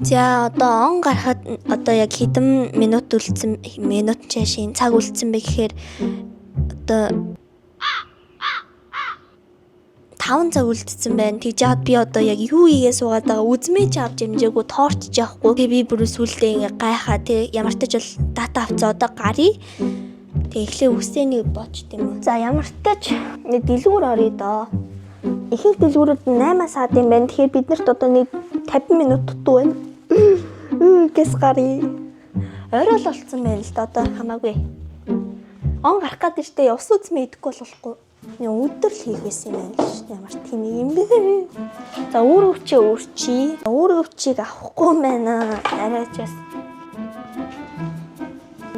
За, одоо он гарахад одоо яг хэдэн минут үлдсэн, минут чаашийн цаг үлдсэн бэ гэхээр одоо 5 цаг үлдсэн байна. Тэгж яагаад би одоо яг юу хийгээ суугаад байгаа, үзмээ ч авч амжаагүй, торт ч авахгүй. Тэгээ би бүр сүулдэ ингээ гайхаа, тэг ямар ч бол дата авцаа, одоо гаръя. Тэг эхлээ үсээ нэг боч тийм үү. За, ямар ч нэг дэлгүүр оръё доо. Ихэнх дэлгүүрүүд 8 саад юм байна. Тэгэхээр бид нарт одоо нэг 50 минут дутуу байна. Гэс гаръя. Орой л болцсон байна л да, одоо хамаагүй. Он гарах гээд штэ, ус үзмээ идэхгүй болохгүй. Нэг өдөр л хийх байсан юм байна л шүү дээ. Ямар тийм юм бэ? За, үүргэвчээ өөрчий. Үүргэвчийг авахгүй байна. Арай ч бас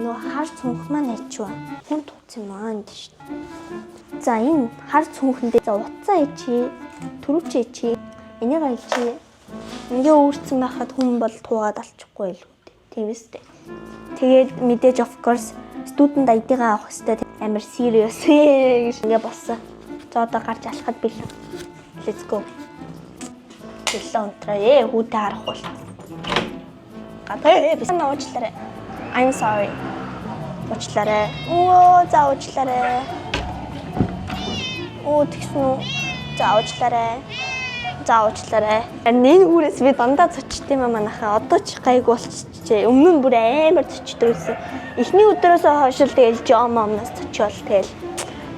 нөгөө хар цүнх маань ачив. Хүн туц юм аа энэ шүү дээ. За, энэ хар цүнхэндээ, за, утсаа ичээ, түрүүчээ ичээ, энийг ичээ. Ингээ үүрцэн байхад хүн бол туугаад алчихгүй л үү. Тийм үстэй. Тэгээд мэдээж, of course, student ID-гаа авах хэрэгтэй. Амар serious гэж ингээ болсон. За, одоо гарч алхахад бэлэн. Let's go. Бэлэн унтраа. Хүүтэй харах бол. Гадаа би уучлаарай. I'm sorry. Уучлаарай. Оо, за, уучлаарай. Оо, тэгсэн үү? За, уучлаарай. За, уучлаарай. Энэ хүүрээс би дандаа цочт юм а манайхаа. Одоо ч гайгүй болчихжээ. Өмнө нь бүр амар цочдог байсан. Эхний өдрөөсөө хойш л тэгэл жом момноос цочоол тэгэл.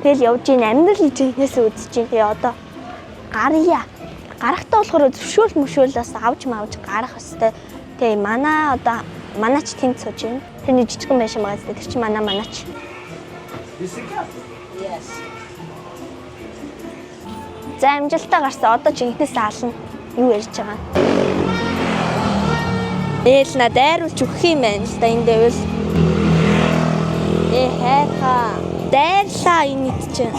Тэгэл явж ийн, амьдрал жинхнээсээ үзэж ийн. Тэгээ одоо гарья. Гарахтаа болохоор зөвшөөрөл мөшөөлөөс авч мавж гарах хэвээр. Тэгээ манай одоо манаач тэнд сууж байна. Тэрний жижигэн байшин байгаа зү. Тэр чинь манай манаач. Yes. За, амжилтаа гарсан. Одоо жинхнээсээ ална. Юу ярьж байгаа юм? Ээл на дайруулж өгөх юм байна л да энэ дэвэл. Э, хайрхаа. Дайрлаа энэ ид чинь.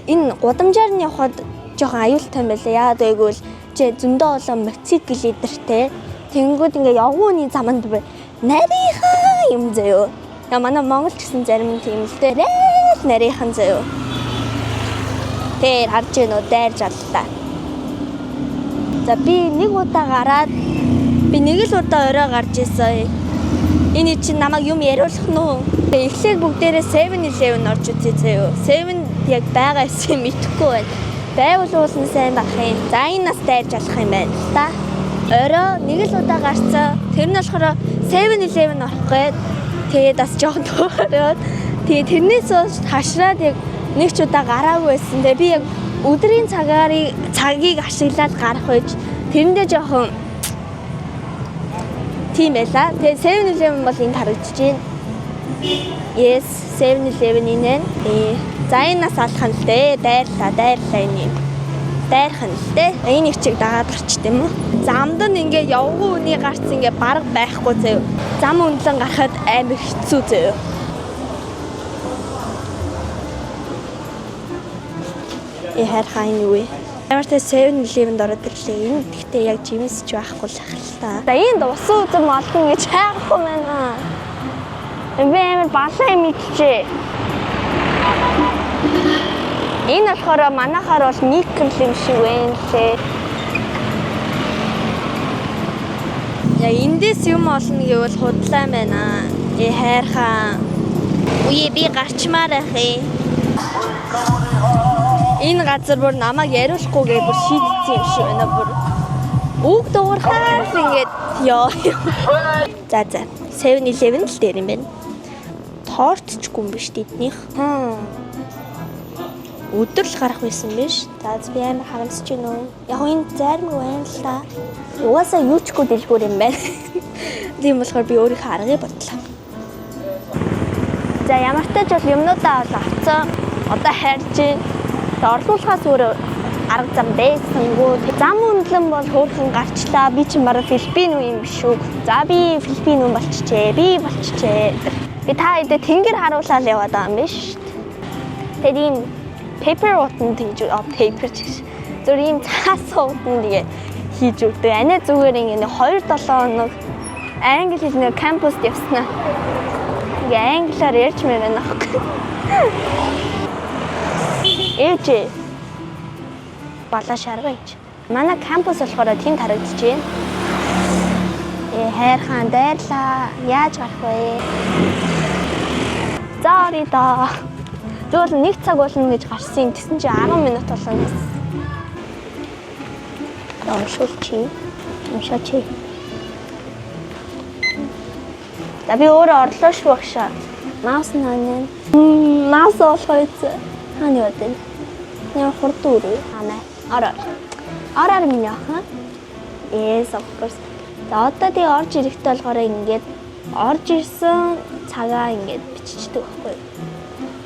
Энэ гудамжаар нь явхад жоохон аюултай юм байлаа. Яагаад гэвэл чи зөндөө олон мотоцикл идэртэй. Тэнгүүд ингээ явгууны заманд бүр нарийнхан юм заяо. Я манай Монгол ч гэсэн зарим нь тийм л дээ. Райл нарийнхан заяо. Тэр харж гэнэ үү, дайрж аллаа. За, би нэг удаа гараад, би нэг л удаа орой гарч исэн. Энэ чинь намайг юм яриулах нь уу? Тэгээ эхлээд бүгдээрээ 7-Eleven орж үзье заяо. 7 яг байгаа юм мэдэхгүй байна. Байвал уулын сайн байх юм. За, энэ нас дайрж алах юм байна л та. Орой нэг л удаа гарцсан. Тэр нь болохоор 7-Eleven орох гээд тэгээд бас жоохон төөрөөд, тэгээд тэрнээс хойш хашраад яг нэг ч удаа гараагүй байсан. Тэгээ би яг өдрийн цагаарыг цагийг ашиглаад гарах байж тэрэндээ жоохон тийм байла. Тэгээ 7-Eleven бол энд харагдаж байна. Yes, 7-Eleven энэ. Ээ. За, энэ нас алах нь л дээ. Дайрлаа, дайрлаа энэ юм. Дайрах нь л дээ. Энэ их чиг дагаад гарчт юм уу? Замд нь ингээ явган үний гарц ингээ бараг байхгүй заяа. Зам өндлөн гарахад амар хэцүү заяа. Э, хайрхан, энэ юу вэ? Ямар ч 7-Eleven-д ороод ирлээ. Энэ гэхдээ яг жимс ч байхгүй л ах л та. За, энд усан үзэм олдно гэж хайхгүй байна. Би амар балан юм идчихээ. Энэ болохоор манайхаар бол никел юм шиг байна лээ. Яг эндээс юм олно гэвэл худлаа байна. Э, хайрхан. Үе, би гарчмаар байх юм. Энэ газар бүр намайг яриулахгүйгээ бүр шийдсэн юм шиг байна бүр. Үг дуурхаар л ингээд ёо. За за. 7-Eleven л дээр юм байна. Тортчгүй юм биш тэднийх. Өдөр л гарах байсан биш. За, би амар харамсаж байна уу? Яг энэ зайрмаг байна л та. Угаасаа юу ч гүй дэлгүүр юм байна. Тийм болохоор би өөрийнхөө аргыг бодлоо. За, ямар ч бол юмнуудаа бол авцсан. Одоо хайрж байна. Тэгээ орлуулахаас өөр арга зам байсангүй. Зам өндлөн бол хөөрхөн гарчлаа. Би чинь бараг Филиппин үе юм биш үү? За, би Филиппин үн болчихжээ. Би болчихжээ. Би та хэдэ тэнгэр харуулаад яваад байгаа юм биш шүү дээ. Тэгээд ийм paper утанд тэгж, paper ч гэж. Зүр ийм цаас утанд тэгээ хийж өгдөг. Анаа зүгээр ингэ 2 7 хоног англи хэлний кампуст явснаа. Ингээ англиар ярьж мээр байна аахгүй. Ээж балаа шарга юм чи. Манай кампус болохоор тэнд харагдаж байна. Хайрхан дайрлаа. Яаж гарах вэ? За орё доо. Тэгвэл 1 цаг болно гэж гарсан юм. Тэгсэн чинь 10 минут болно гэсэн. Уншуулчих. Уншаач. За би өөрөө орлоо шүү багшаа. Маус нь хаана? Маус болохоор үз. Хаана яваад байна? Яа хурдан өрөө. Хаана? Ор ор. Ор ор миний охин. Yes, of course. За одоо тэгээ орж ирэхдээ болохоор ингээд орж ирсэн цагаа ингээд биччихдэг байхгүй юу?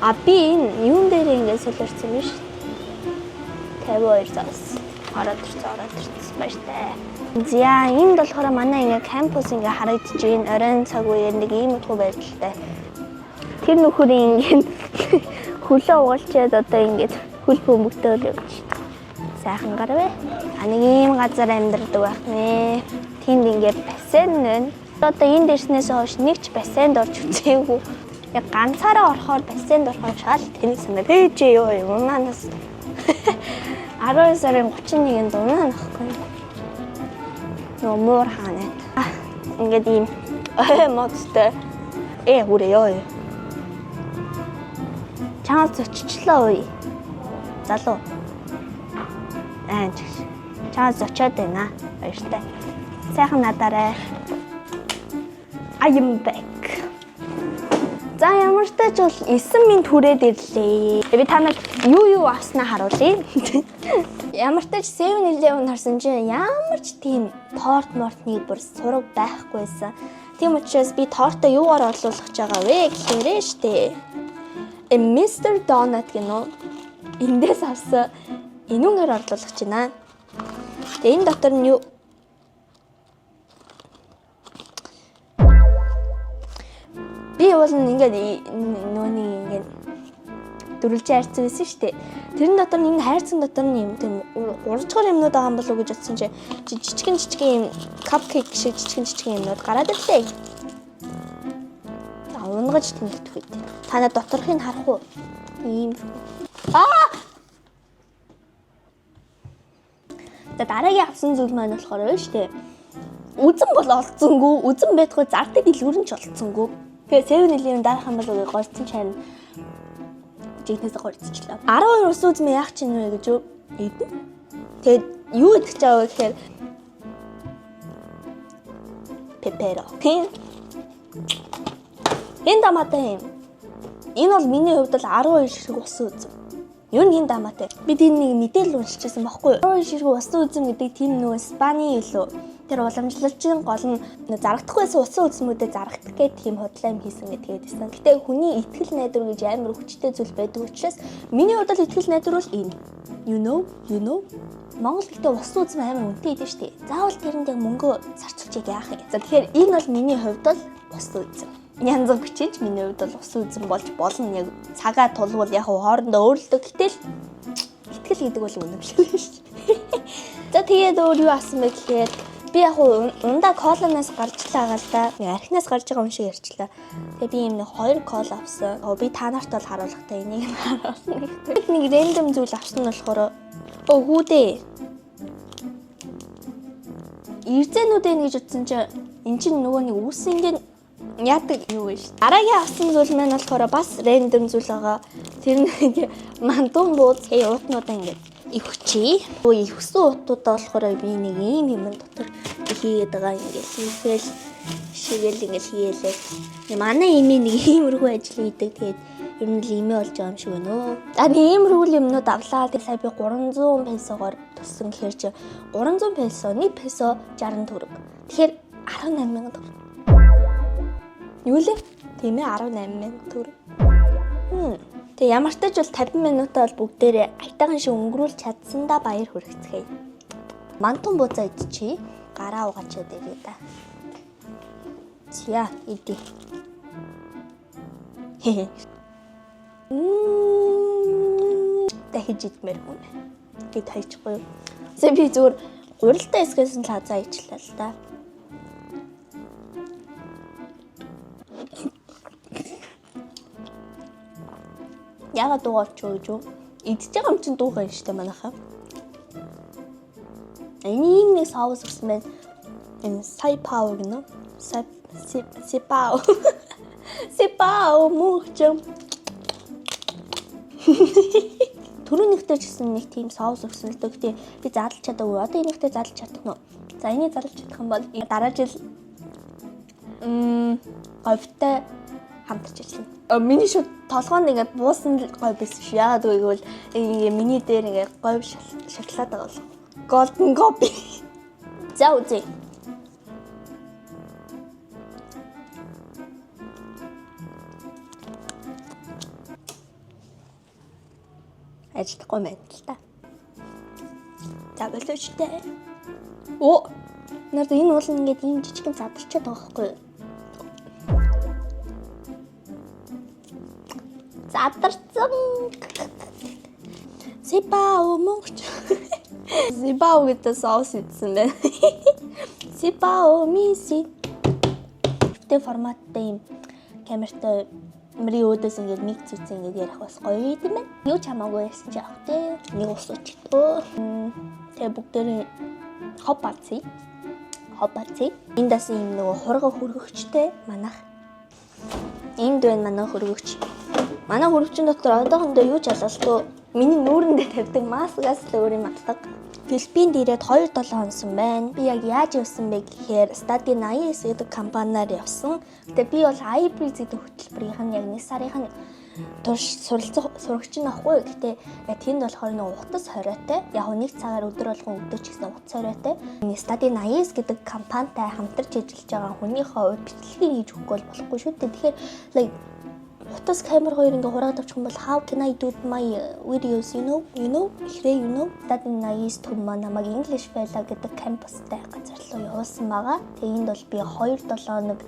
А би энэ юун дээр ингээд солиорсон юм биш. 52 заас. Ороод ирсэн, ороод ирсэн. Баяртай. За энд болохоор манай ингээд кампус ингээд харагдаж байна. Оройн цаг үеэр нэг ийм утга байдалтай. Тэр нөхөрийн ингээд хөлөө угалчаад одоо ингээд хөл бөмбөгдөөл явж. Сайхан гар вэ? А нэг ийм газар амьдардаг байх нэ. Тэнд ингээд бассейн байна. Одоо энд ирснээс хойш нэг ч бассейнд орж үзээгүй. Яг ганцаараа орохоор бассейнд орохоор шал тэнэг санаа. Пэж юу юм унаанаас 12 сарын 31-нд унаа нөхгүй. Нөгөө муур хаана. Ингээд ийм ой модтой. Хүрээ ёо. Чамаас зоччлоо ой. Залуу. Аа чигш. Чамаас зочоод байна. Баяртай. Сайхан надаарай. I am back. За ямар ч тач бол 9 минут хүрээд ирлээ. Би та нарт юу авснаа харуулъя. Ямар ч тач 7-Eleven харсан чинь ямар ч тийм торт мортны бүр сураг байхгүйсэн. Тийм учраас би тортоо юугаар орлуулах гэж байгаа вэ гэхээрээ штэ. Mr. Donut гэнэ үү? Эндээс авсан энүүгээр орлуулах гэж байна. Тэгээ энэ дотор нь юу би бол ингээд нөгөө нэг ингээд дөрвөлжин хайрцаг байсан шүү дээ. Тэрэн дотор нь энэ хайрцаг дотор нь юм тийм гурван юмнууд байгаа юм болов уу гэж бодсон чи жижигэн жижигэн юм cupcake шиг жижигэн жижигэн юмнууд гараад ирлээ. За унгаж тэнэгдэх үед. Та нар доторхыг харах уу? Ийм. Аа! За дараагийн авсан зүйл маань болохоор байна шүү дээ. Үзэн бол олцсонгүй, үзэн байдгүй зардаг дэлгүүр нь ч олцсонгүй. Тэгээ 7-Eleven дарах юм бол үгүй горцсон ч харин жигнэсээ горцчихлаа. 12 ус үзмээ яах чинь вэ гэж юу? Идэн. Тэгээд юу идэх чаа вэ гэхээр пеперо. Тийм. Энэ дамаатай юм. Энэ бол миний хувьд бол 12 ширхэг усан үзэм. Юу нэг дамаатай. Би тийм нэг мэдээлэл уншижсэн байхгүй юу? 12 ширхэг усан үзэм гэдэг тийм нөгөө Испани илүү тэр уламжлалчийн гол нь зарагдахгүй байсан усан үзмүүдэд зарагдах гэх тийм худлаа юм хийсэн гэдгээд байсан. Гэтэ хүний итгэл найдвар гэж амар хүчтэй зүйл байдаг учраас миний хувьд бол итгэл найдвар бол энэ. You know, you know. Монгол гэхдээ усан үзэм амар үнэтэй идэв штэ. Заавал тэрэнд яг мөнгө зарцуулж яах юм. За тэгэхээр энэ бол миний хувьд бол усан үзэм. Янз бүр хүчээж миний хувьд бол усан үзэм болж болно. Яг цагаа тулвал яг хоорондоо өөрлөдөг. Гэтэл итгэл гэдэг бол үнэмшил биш. За тэгээд өөр юу авсан бэ гэхээр би яг ундаа колонаас гарч л байгаа л да. Архинаас гарч байгаа юм шиг ярьчлаа. Тэгээ би юм нэг 2 кол авсан. Би та нарт бол харуулахтай энийг нь харуулна. Нэг рандом зүйл авсан нь болохоор хүүдээ. Ирзэнүүд ээ гэж утсан чинь эн чинь нөгөө нэг үс ингээд яадаг юу вэ шүү. Дараагийн авсан зүйл маань болохоор бас рандом зүйл байгаа. Тэр нэг мантун бууз уутнуудаа ингээд ивхчээ. Ивхсэн уутуудаа болохоор би нэг ийм юм дотор хийгээд байгаа ингээд ихэл шигээл ингээд хийээлээ. Манай эмээ нэг иймэрхүү ажил хийдэг. Тэгээд ер нь л эмээ болж байгаа юм шиг байна өө. За нэг иймэрхүү юмнууд авлаа. Тэгээд сая би 300 песогоор төссөн гэхээр чи 300 песо, 1 песо 60 төгрөг. Тэгэхээр 18,000 төгрөг. Юу лээ? Тийм ээ 18,000 төгрөг. Тэгээ ямар ч тач бол 50 минутаа бол бүгдээрээ аятайхан шиг өнгөрүүлж чадсандаа баяр хүргэцгээе. Мантун буузаа идчихье. Гараа угаачаад ирье да. За, идэ. Дахиж идмээр хүн. Бид хайчихгүй юу? Сая би зүгээр гурилтай хэсгээс нь лазаа ичлээ л да. Яагаад дуугаа олчих вэ гэж юу? Идэж байгаа юм чинь дуугаа юм штэ манайхаа. Энэ ийм нэг соус өгсөн байна. Энэ сайпао гэнэ. Сай сипао. Сипао мөнхчөн. Түрүүнийхтэй ч гэсэн нэг тийм соус өгсөн л дөө. Гэтэ би задлж чадаагүй. Одоо энийхтэй задлж чадах нь. За, энийг задлж чадах юм бол дараа жил говьтой хамтарч ажиллана. Миний шууд толгойн ингээд буусан л говь байсан шүү. Яагаад гэвэл ингээ миний дээр ингээ говь шатлаад байгаа бол. Golden Gobi. За, үзье. Ажиллахгүй байна л та. За, болооч тэ. Оо. Надад энэ уул ингээд ийм жижигэн задарчаад байгаа байхгүй юу? Задарсан. Сипао мөнгөч. Сипао гэдэг соус идсэн байна. Сипао миси. Тэ форматтай юм камертай мөрийн өөдөөс ингээд нэг зүц ингээд ярих бас гоё юм байна. Юу ч хамаагүй яасан чи явах те. Нэг ус уучдөө. Тэгээ бүгдээрээ хопаци. Хопаци. Энд бас ийм нөгөө хурга хөргөгчтэй манах. Энд байна манай хөргөгч. Манай хөргөгчийн дотор одоохондоо юу ч алгалтгүй. Миний нүүрэндээ тавьдаг маскаас л өөр юм алга. Филиппинд ирээд 2-7 хонсон байна. Би яг яаж явсан бэ гэхээр Study 89 гэдэг компаниар явсан. Гэтэ би бол iBreeze гэдэг хөтөлбөрийнх нь яг нэг сарын нь турш суралцах сурагч нь ахгүй. Гэтэ яг тэнд болохоор нэг утас хориотой. Яг нэг цагаар өдөр болгон өгдөг ч гэсэн утас хориотой. Study 89 гэдэг компанитай хамтарч ажиллаж байгаа хүнийхээ хувьд бичлэгийг хийж өгөхгүй бол болохгүй шүү дээ. Тэгэхээр like утас камер хоёр ингээ хураад авчих юм бол how can I do my videos, you know, you know, ихрээ, you know. Study 89 төв маань намайг English Villa гэдэг кампустай газар руу явуулсан байгаа. Тэгээ энд бол би 2-7 хоног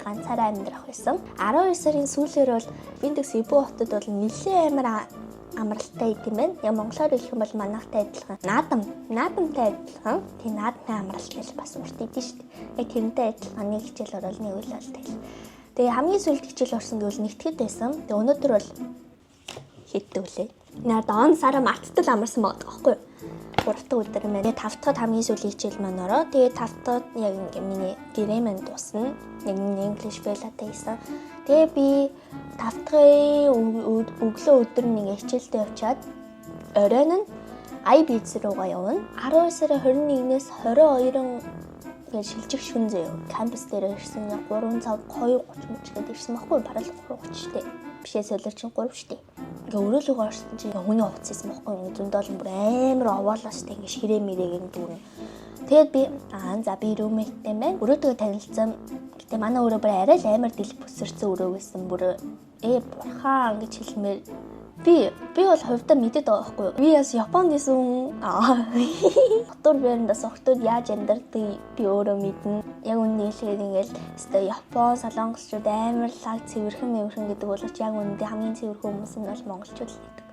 ганцаараа амьдрах байсан. 12 сарын сүүлээр бол Виндек Себу хотод бол нэлээд амар амралтай юм байна. Яг монголоор хэлэх юм бол манайхтай адилхан. Наадам, наадамтай адилхан. Тийм, наадмын амралт гэж бас урт идэв шүү дээ. Яг тэрнтэй адилхан нэг хичээл орол, нэг үйл бол тэгэл. Тэгээ хамгийн сүүлд хичээл орсон гэвэл нэгтгэд байсан. Тэгээ өнөөдөр бол хэддэг үлээ. Наад он сараа мартал амарсан байгаа байхгүй юу? Гурав дахь өдөр юм байна. Тэгээ тав дахьд хамгийн сүүлийн хичээл маань ороо. Тэгээ тав дахьд яг ингээ миний гэрээ маань дуусна. Яг миний English Villa-тай хийсэн. Тэгээ би тав дахьын өглөө өдөр нь ингээ хичээлдээ явчаад оройн нь IBZ руугаа явна. 12 сарын 21-ээс 22-ын ингээд шилжих шүн заяа. Кампус дээр ирсэн 3 цаг 2:30 мөч гээд ирсэн байхгүй, бараг 3:30 штэ. Бишээ, солиор чинь 3 штэ. Ингээ өрөөлөгөө орсон чинь хүний хувцас исэн байхгүй, ингээ зөндөл бүр амар овоолоо штэ, ингээ ширээ мэрэг дүүрэн. Тэгээд би аа за, би roommate-тэй байна. Өрөөдгөө танилцсан. Гэтэ манай өрөө бүр арай л амар дэлб бүсэрсэн өрөө байсан. Бүр бурхан гэж хэлмээр. Би бол хувьдаа мэдээд байгаа байхгүй юу? Би бас Японд исэн. Аа. Дотор байрандаас охтууд яаж амьдардаг би өөрөө мэднэ. Яг үнэн хэлэхэд ингээл өстой Япон, Солонгосчууд амар лаг цэвэрхэн мэвэрхэн гэдэг боловч яг үнэндээ хамгийн цэвэрхэн хүмүүс нь бол монголчууд л гэдэг.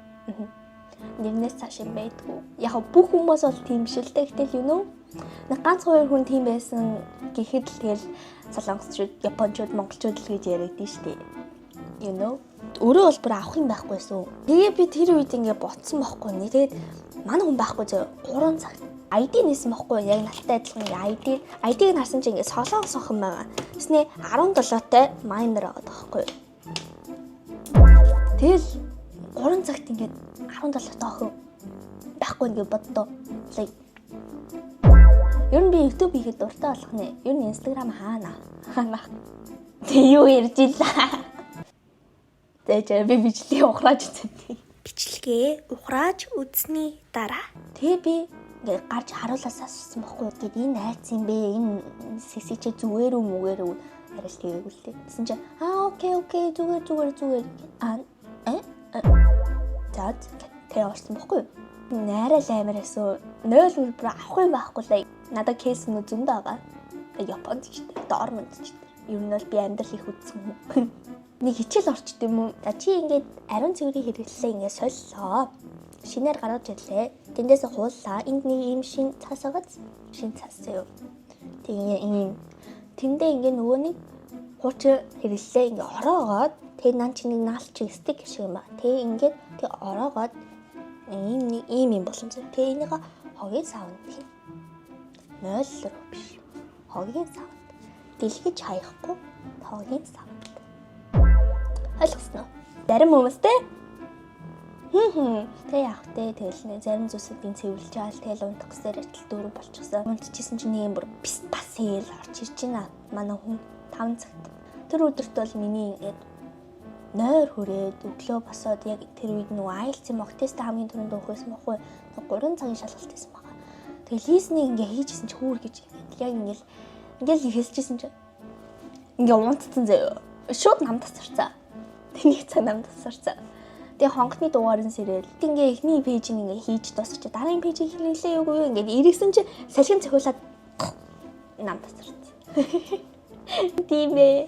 Нэрнээс цааш юм байдгүй. Яг бүх хүмүүс бол тийм биш л дээ. Гэтэл you know нэг ганц хоёр хүн тийм байсан гэхэд л тэгэл солонгосчууд, японочууд, монголчууд л гэж яригдэн штэ. You know өрөө бол бүр авах юм байхгүйсэн. Тэгээ би тэр үед ингээ ботсон байхгүй нэ. Тэгээд манай хүн байхгүй зөө 3 цагт ID нээсэн байхгүй, яг надтай адилхан ингээ ID-г нь харсан чинь ингээ солонгос охин байгаа. Тэснэ 17-тай minor байгаа байхгүй. Тэгэл 3 цагт ингээд 17-тай охин байхгүй ингээ боддоо. Like ер нь би YouTube хийхэд дуртай болох нэ. Ер нь Instagram хаана? Хаана? Тэг юу ярьж илаа? Зээж би бичлэгээ ухрааж үзсэн. Бичлэгээ ухрааж үзсний дараа тэгээ би ингээ гарч харуулаас асуусан байхгүй. Тэгэд энэ найз юм бэ? Энэ сэсэг чи зүгээр үү мүгээр үү? Арай л тэгээгүй л дээ. Тэгсэн чинь аа, okay, okay, зүгээр, зүгээр, зүгээр. Аа э за, тэгээ орсон байхгүй. Найраа л амар эсүү. 0 бүр авах юм байхгүй л. Надад case нүү зөндөө байгаа. Японд ч гэдэг, dorm-онд ч гэдэг. Ер нь бол би амьдрал их үзсэн хүн. Нэг хичээл орчд юм уу? За, чи ингээд ариун цэврийн хэрэглэлээ ингээд солилоо. Шинээр гаргаж ирлээ. Тэндээс хууллаа. Энд нэг ийм шин цаас байгааз шин цаас юу. Тэгээ ийм тэндээ ингээд нөгөө нэг хуучин хэрэглэлээ ингээд ороогоод тэгээ нан чи нэг наалч стик шиг юм ба. Тэгээ ингээд тэг ороогоод ийм нэг ийм юм болсон зү. Тэгээ энийг хогийн савнд хин 0 руу биш. Хогийн савд. Дэлгэж хаяхгүй хогийн савд. Ойлгосноо? Зарим хүмүүс те. Хм. Тэ яах вэ? Тэгэл нэ зарим зүйлсүүдийн цэвэрлж аал тэгэл унтах гэсээр адил дөрөв болчихсон. Унтчихсэн чинь нэг юм бүр пис бас хийгээл орж ирж байна. Манай хүн 5 цагт. Тэр өдөрт бол миний ингээд нойр хүрээд өглөө босоод яг тэр үед нөгөө IELTS mock test хамгийн түрүүнд өгөх байсан байхгүй. 3 цагийн шалгалт байсан байгаа. Тэгэл listening ингээ хийжсэн чи хүүр гэж ингээд яг ингээл ингээл хэлчихсэн чи ингээ унтцсан заяа. Шууд нам тасарцаа. Тэнийг цаг нам тасарцаа. Тэгээ хонготны дугаар нь сэрэл. Ингээ эхний page ийг ингээ хийж дуусчих. Дараагийн page ийг хийлээ юу юу ингээд иргэсэн чи салхин цохиулаад нам тасарцсан. Тийм ээ.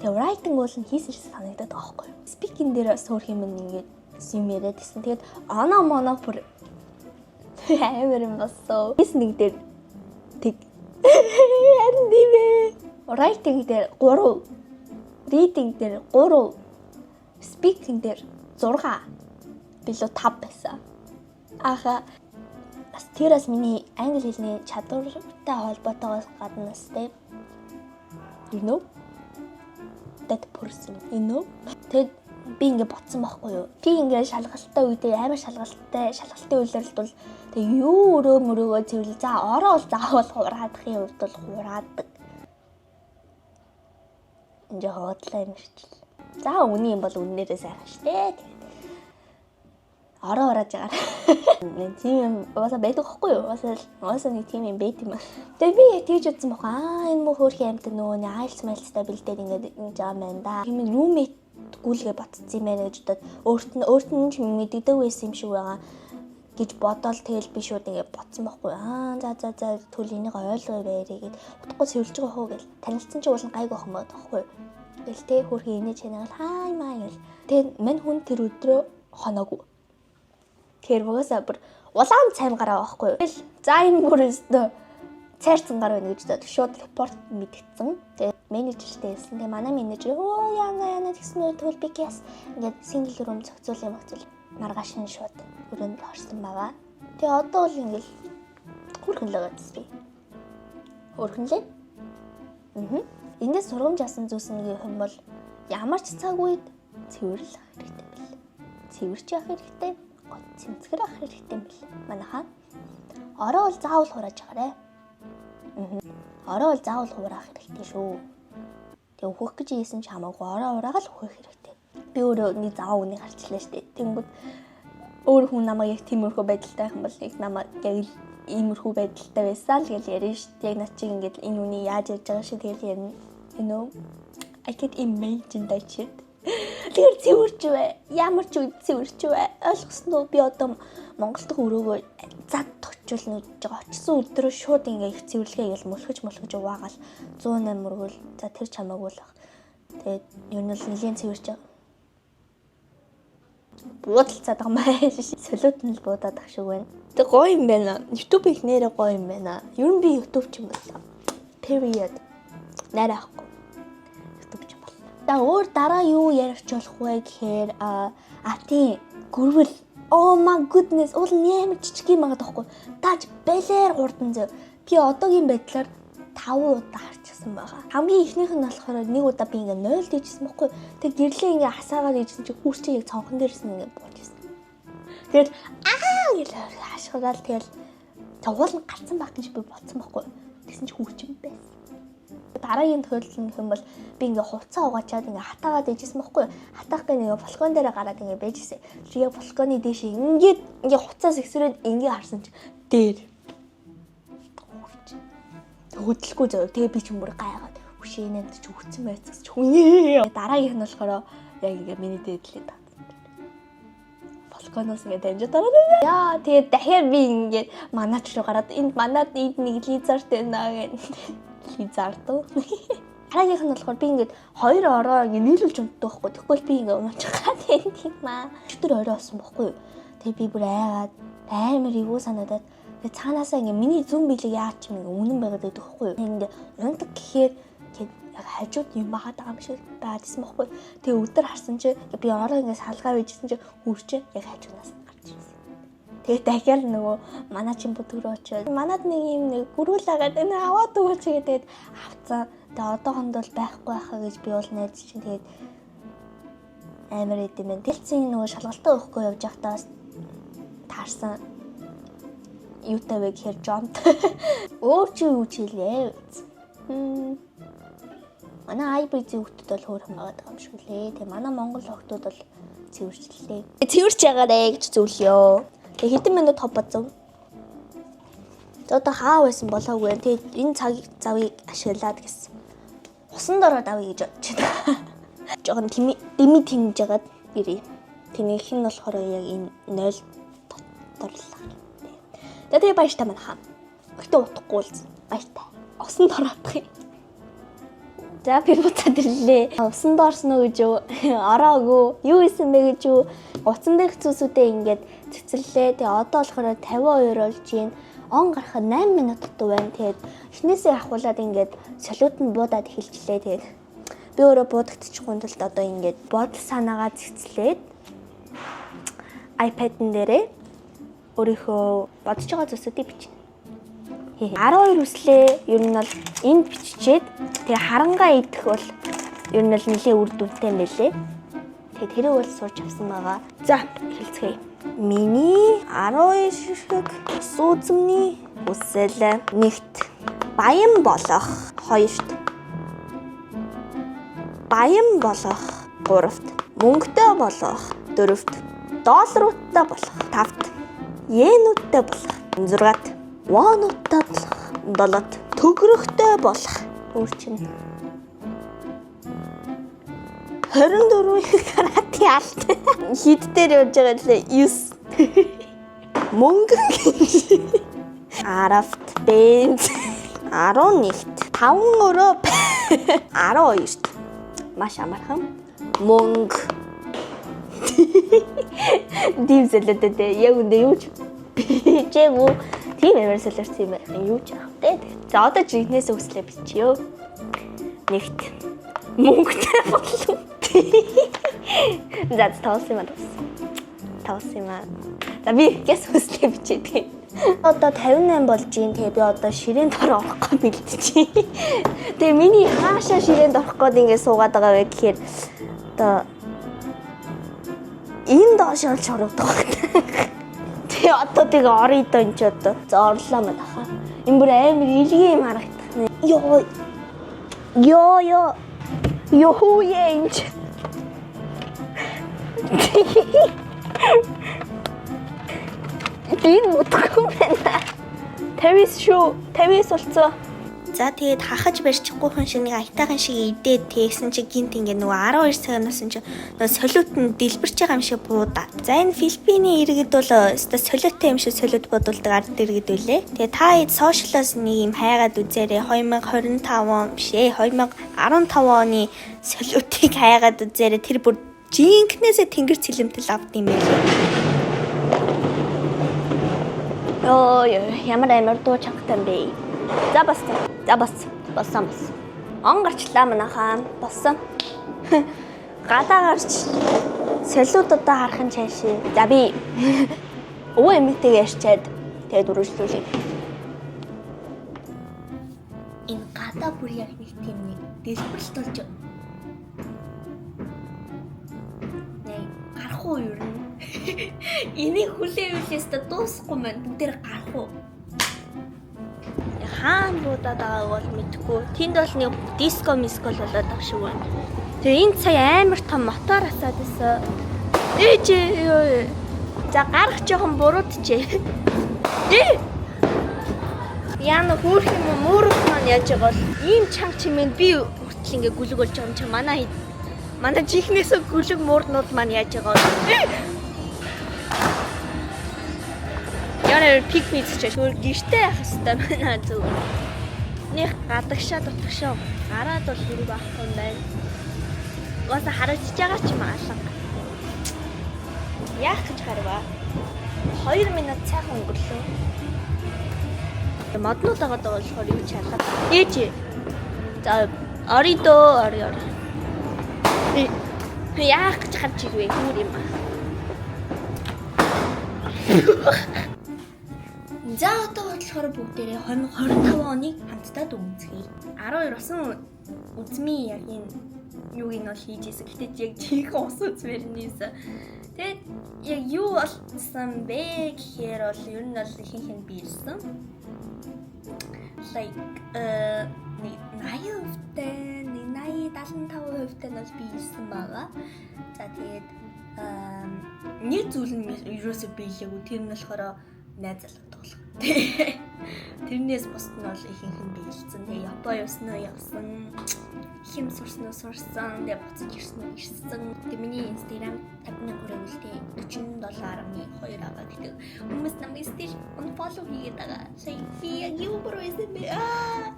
Тэгээ writing бол нь хийсэн шиг санагдаад байгаа байхгүй юу. Speaking дээр бас хөөх юм ингээд юм яриад байсан. Тэгээд оноо моноо бүр амар юм болсон. Listening дээр тэг. Харин тийм ээ. Writing дээр 3, reading дээр 3, speaking дээр 6 билүү 5 байсан. Аха, бас тэр бас миний англи хэлний чадвартай холбоотойгоос гадна бас те, you know that person, you know. Тэгэд би ингээ ботсон байхгүй юу. Би ингээ шалгалттай үедээ амар шалгалттай шалгалтын үйлрэлт бол тэг юу өрөө мөрөөгөө цэвэрлээ. За, ороо бол заавал хураадахын хувьд бол хураадаг. Ингээ хоотлаа юм шиг. За, үний юм бол үннээрээ сайхан штэ. Тэгээд ороо урааж байгаа. Нэг тийм юм угаасаа байдаг хгүй юу? Угаасаа нэг тийм юм байт юм аа. Тэгээ би яг тэгж утсан бохоо. Аа, энэ мөх хөөрхөн амьтан нөгөө нэг IELTS майлцтай бэлдээд ингээд ингэж байгаа юм байна да. Хэмээн roommate гүйлгээ ботцсон юм байна гэж бодоод өөрт нь ч мэддэг байсан юм шиг байгаа гэж бодоол, тэгэл би шууд ингээд ботсон байхгүй. Аа, за за за, тэгвэл энийг ойлгоё бээрэй гэд утгагүй цэвэрлж байгаа хөө гэл танилцсан чи уулын гайг охин байгаа байхгүй. Тэгэл тэ хөөрхөн инээ чанаал хай маа гэл. Тэгээд мань хүн тэр өдрөө хоноогүй. Тэгэхээр угаасаа бүр улаан цайм гараа байхгүй. Тэгэл за, энэ бүр өстөө цайрцан гар байна гэж бодоод шууд report мэдгдсэн. Тэгээд менежертэй хэлсэн. Тэгээ манай менежер өө яана яана тэгсэн үү, тэгвэл би гэс ингээд single room зохицуулъя мохицуул, маргааш нь шууд өрөөнд орсон байгаа. Тэгээ одоо бол ингээд хөөрхөн л байгаа би. Хөөрхөн лээ. Аа. Эндээс сургамж авсан зүйлс нэг юм бол ямар ч цаг үед цэвэрлэх хэрэгтэй бэл. Цэвэрч явах хэрэгтэй, гот цэмцгэр авах хэрэгтэй юм бэл. Манайхаа ороо бол заавал хурааж яваарэ. Аа. Ороо бол заавал хураах хэрэгтэй шүү. Тэг өөхөх гэж хийсэн ч хамаагүй ороо ураагаал өөхөх хэрэгтэй. Би өөрөө нэг заваа үнийг харчлаа штэ. Тэнгүүд өөр хүн намайг яг тиймэрхүү байдалтай байх юм бол яг намайг яг л иймэрхүү байдалтай байсан л гэж ярина штэ. Яг над чиг ингээд энэ үний яаж ярьж байгаа шиг тэгэл ярина. You know, I can't imagine that shit. Тэгэхээр цэвэрч бай. Ямар ч үед цэвэрч бай. Ойлгосон уу? Би одоо Монгол дахь өрөөгөө зад очиулна гэж байгаа. Очисон өдрөө шууд ингээ их цэвэрлэгээ ингээл мөлхөж мөлхөж уваагаал 108 мөргөл, за, тэр чамаагүй л ах. Тэгээд ер нь л нэлийн цэвэрч байгаа. Буудалцаад байгаа маа. Солиот нь л буудаад ах шиг байна. Тэг гоё юм байна. YouTube их нэрээ гоё юм байна. Ер нь би YouTube ч юм боллоо. Period. Найр авахгүй. YouTube ч юм боллоо. За, өөр дараа юу ярих болох вэ гэхээр а тийм гүрвэл. Oh my goodness, уул нь амар жижиг юм байгаа даахгүй. Тааж балиар хурдан зөө. Би одоогийн байдлаар 5 удаа харчихсан байгаа. Хамгийн эхнийх нь болохоор нэг удаа би ингээ 0 дийжсэн бохгүй. Тэг гэрлээ ингээ асаагаад ийжсэн чи хүүр чи яг цонхон дээрс нь ингээ бууж ирсэн. Тэгэл аа гэж хашгираад, тэгэл уул нь гарцсан байх гэж би бодсон бохгүй. Тэгсэн чи хүүр чинь байсан. Дараагийн тохиолдол нь гэх юм бол би ингээ хувцас угаачаад ингээ хатаагаад ижсэн бохгүй. Хатаах гэ нэг балкон дээр гараад ингээ байжсэн. Чи яг балконы дээш ингээд ингээ хувцас ихсрээд ингээ харсан чи дээр хүүрч. Хөдлөхгүй зөө. Тэгээ би ч юм бүр гайгаад үшээ нэнд чи үхсэн байцсан чи хүн. Дараагийнх нь болохоор яг ингээ миний дээдлээ татсан. Балконоос ингээ дамжаад гараад. Яа, тэгээд дахиад би ингээд манаач руу гараад энд манад энд нэг lizard байна гэх. Lizard уу. Дараагийнх нь болохоор би ингээд хоёр ороо ингээд нийлүүлж унтдаг байхгүй. Тэгэхгүй би ингээд унчих гад юм аа. Өчтөр орой болсон байхгүй юу. Тэгээ би бүр айгаад амар эвгүй санагдаад, тэгээ цаанаасаа ингээд миний зүүн биелэг яаж ч юм ингээд үнэн байгаад байдаг байхгүй юу. Ингээд унтаг гэхээр яг хажууд юм байгаад байгаа юм шиг байгаадсэн байхгүй. Тэгээ өдөр харсан чи би ороо ингээд салгаа байжсэн чи хөрч яг хажуунаас нь гарч ирсэн. Тэгээд дахиад нөгөө манай чин бүдгрөө очиод манад нэг юм нэг гөрүүл агаад энэ аваад өгөөч гэдэг авцсан. Тэгээд одоохонд бол байхгүй байхаа гэж би бол найдаж чинь тэгээд амар идэм байх. Дэлцэн нөгөө шалгалтаа өгөхгүй явж байхдаа бас таарсан юутай вэ гэхээр жонт. Өөр чи юу ч хэлээ. Манай IBZ хүүхдүүд бол хөөрхөн байгаа юм шиг лээ. Тэгээ манай Монгол хүүхдүүд бол цэвэрчлээ. Цэвэрч ягаарэ гэж зөвлөё. Тэгээ хэдэн минут топ бодсон. За одоо хаа байсан болоогүй. Тэгээ энэ цаг завыг ашиглаад гэсэн. Усан дороод авъя гэж бодож байна. Жохон дими тэмж жагаад ирээ. Тэнийх нь болохоор яг энэ 0 дотор л. За тэгээ баяртай манайхаа. Гэхдээ утгагүй л баяртай. Усан дор авах юм. За би буцаад ирлээ. Усан доорсон уу гэж юу? Ороогүй. Юу исэн бэ гэж юу? Утсан дээрх зүйлсүүдээ ингээд цэцэрлээ. Тэгээ одоо болохоор 52 болж байна. Он гарахад 8 минут дутуу байна. Тэгээд эхнээсээ ахуулаад ингээд солиуд нь буудаад эхэлжлээ. Тэгээд би өөрөө буудагдчихгүй тулд одоо ингээд бодол санаагаа цэцлээд iPad-н дээрээ өөрийнхөө бодож байгаа зүйлсүүдийг бичнэ. 12 үслээ ер нь бол энд биччихэд тэгээ харангаа идэх бол ер нь бол нэлээ үр дүнтэй юм байлээ. Тэгээ тэрийг бол сурч авсан байгаа. За хэлцгээе. Миний 12 ширхэг сүүзмний хүсэл: нэгт баян болох, хоёрт баян болох, гуравт мөнгөтэй болох, дөрөвт долларуудтай болох, тавт йенүүдтэй болох, зургаат вонуудтай болох, долоот төгрөгтэй болох. Өөр чинь 24 каратын алт. Хид дээр явж байгаа лээ 9. Мөнгөн 10-т бенз, 11-т 5 өрөө, 12-т маш амархан мөнгө. Дим солиотой те, яг үндэ юу ч бичээгүй, тийм амар солиорсон юм байна. Юу ч яах вэ? За одоо жигнэсээ үслээ бичье. Нэгт мөнгөтэй болов. За тавсан юм аа. Тавсан юм аа. За би гэс үслээ бичээдэг. Одоо 58 болж гин. Тэгээ би одоо ширээнд дор орох гэж бэлтжээ. Тэгээ миний хаашаа ширээнд орох гээд ингэ суугаад байгаа вэ гэхээр одоо энэ доош олж ороод байгаа хэрэг. Тэгээ одоо тэгээ орё доо энэ ч одоо. За орлоо манайхаа. Энэ бүр амар илгийн юм харагдах нэ. Йоо. Йоо ёо. Йоо хүү энэ ч. Би мутахгүй байна. 59 шүү. 59 болцоо. За тэгээд хахаж барьчихгүй хүн шиг нэг аятайхан шиг идээд тэгсэн чи гинт ингээ нөгөө 12 цагаас нь чи нөгөө солиот нь дэлбэрч байгаа юм шиг буудаа. За энэ Филиппиний иргэд бол өстой солиоттой юм шиг солиот бодулдаг ард иргэд үлээ. Тэгээ та хэд сошиалоос нэг юм хайгаад үзээрэй. 2025 он биш ээ 2015 оны солиотыг хайгаад үзээрэй. Тэр бүр жинкнээсээ тэнгэр цэлэмтэл авд юм байлээ. Йоо ямар амар дуу чангатай юм бэ? За болсон. За болсон. Болсон болсон. Он гарчлаа манайхаа. Болсон. Гадаа гарч солиуд одоо харах нь цаашаа. За би өвөө эмээтэйгээ ярьчаад тэгээд үргэлжлүүлье. Энэ гадаа бүр яг нэг тийм нэг дэлбэрэлт болж нэг гарах уу ер нь. Энийг хүлээвэл өстө дуусахгүй маань бүгдээр гарах уу. Хаана буудаад байгааг бол мэдэхгүй. Тэнд бол нэг диско миско л болоод байгаа шиг байна. Тэгээ энд сая амар том мотор асаад байсан. Ээж ёо. За гарах жоохон буруудчээ. Ээ. Яна хөөх юм уу муурах маань яаж байгаа бол ийм чанга чимээнд би хүртэл ингээ гүлэг болж байгаа юм чи манай жихнээсээ гүлэг муурнууд маань яаж байгаа бол. Яна пикник ч өөр гэрте явах хэвээр байна зүгээр. Нэг гадагшаа дутагшаа гараад бол хэрэг байхгүй юм байна. Угаасаа харагдчихж байгаа ч юм алга. Яах гэж гарваа? 2 минут сайхан өнгөрлөө. Моднууд байгаа даа болохоор юу ч алга. Ээж. За орё дөө орё орё. Яах гэж гарч ирвэ хүүр юм аа. За, одоо болохоор бүгдээрээ 2025 оныг хамтдаа дүгнэцгээе. 12 усан үзмийн яг энэ юуг нь бол хийж исэн. Гэтэ яг жинхэнэ усан үзмээр нь ийсэн. Тэгээд яг юу болсон бэ гэхээр бол ер нь бол ихэнх нь биелсэн. Like нэг 80%-тай, нэг 80 75%-тай нь бол биелсэн байгаа. За, тэгээд нэг зүйл нь ерөөсөө биелээгүй. Тэр нь болохоор найз залуу тоглох. Тэрнээс бусд нь бол ихэнх нь биелсэн. Тэгээ Япон явсан уу, явсан. Хэм сурсан уу, сурсан. Тэгээ буцаж ирсэн үү, ирсэн. Тэгээ миний Instagram 50 мянга хүрээгүй л дээ. 47.2 байгаа гэдэг. Хүмүүс намайг still unfollow хийгээд байгаа. Сая би яг юу буруу байсан бэ? Аа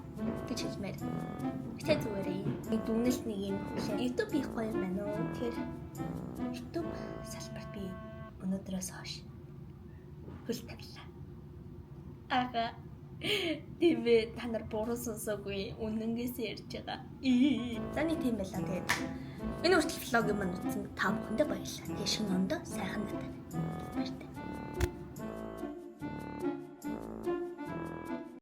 гэж хэлмээр. Гэтэ зүгээрээ. Нэг дүгнэлт нэг юм хүлээ. YouTube хийх гоё юм байна уу? Тэгэхээр YouTube салбарт би өнөөдрөөс хойш хөл тавилаа. Ага. Тийм ээ, та нар буруу сонсоогүй, үнэнгээсээ ярьж байгаа. За, нэг тийм байлаа. Тэгээд энэ хүртэл vlog юм үзсэн та бүхэндээ баярлалаа. Тэгээ шинэ ондоо сайхан надад. Баяртай.